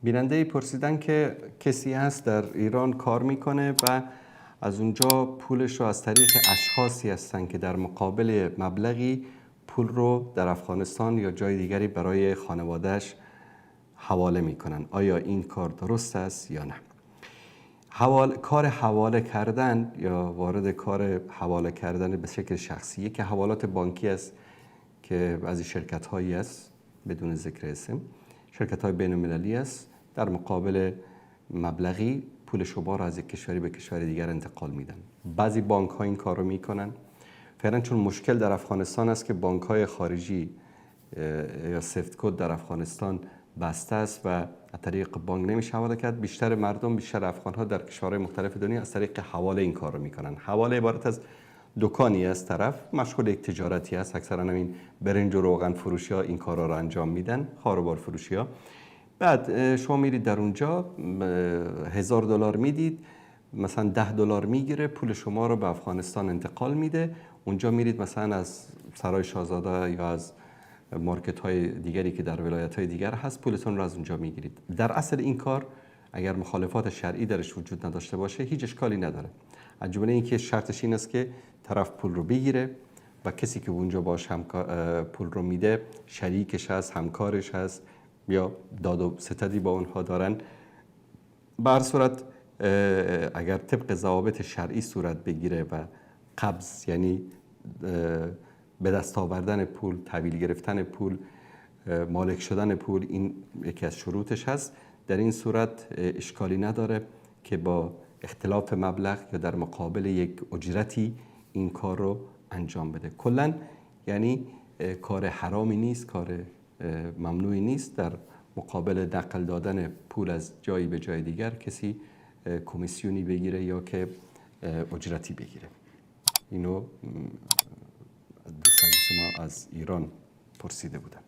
بیننده پرسیدن که کسی هست در ایران کار میکنه و از اونجا پولش رو از طریق اشخاصی هستن که در مقابل مبلغی پول رو در افغانستان یا جای دیگری برای خانوادهش حواله میکنن، آیا این کار درست است یا نه؟ کار حواله کردن یا وارد کار حواله کردن به شکل شخصی که حوالات بانکی است که بعضی شرکت هایی است، بدون ذکر اسم، شرکت های بین المللی است، در مقابل مبلغی پول شما را از یک کشوری به کشور دیگر انتقال میدن. بعضی بانک ها این کار رو میکنن. فعلا چون مشکل در افغانستان است که بانک های خارجی یا SWIFT code در افغانستان بسته است و از طریق بانک نمیشه حواله کرد، بیشتر مردم، بیشتر افغان ها در کشورهای مختلف دنیا از طریق حواله این کار رو میکنن. حواله عبارت از دکانی از طرف مشغول یک تجارتی است، اکثرا این برنج و روغن فروشی ها این کارا رو انجام میدن، خواربار فروشی ها. بعد شما میرید در اونجا $1000 میدید، مثلا $10 میگیره، پول شما رو به افغانستان انتقال میده. اونجا میرید مثلا از سرای شاهزاده یا از مارکت های دیگری که در ولایت های دیگر هست پولتون رو از اونجا میگیرید. در اصل این کار اگر مخالفات شرعی درش وجود نداشته باشه هیچ اشکالی نداره، از جمله اینکه شرطش این است که طرف پول رو بگیره و کسی که اونجا باش پول رو میده شریکش هست، همکارش هست یا داد و ستدی با اونها دارن. به هر صورت اگر طبق ضوابط شرعی صورت بگیره و قبض، یعنی به دست آوردن پول، تحویل گرفتن پول، مالک شدن پول، این یکی از شروطش هست، در این صورت اشکالی نداره که با اختلاف مبلغ یا در مقابل یک اجرتی این کار رو انجام بده. کلا یعنی کار حرامی نیست، کار ممنوعی نیست در مقابل نقل دادن پول از جایی به جای دیگر کسی کمیسیونی بگیره یا که اجرتی بگیره. اینو دوست عزیز ما از ایران پرسیده بودن.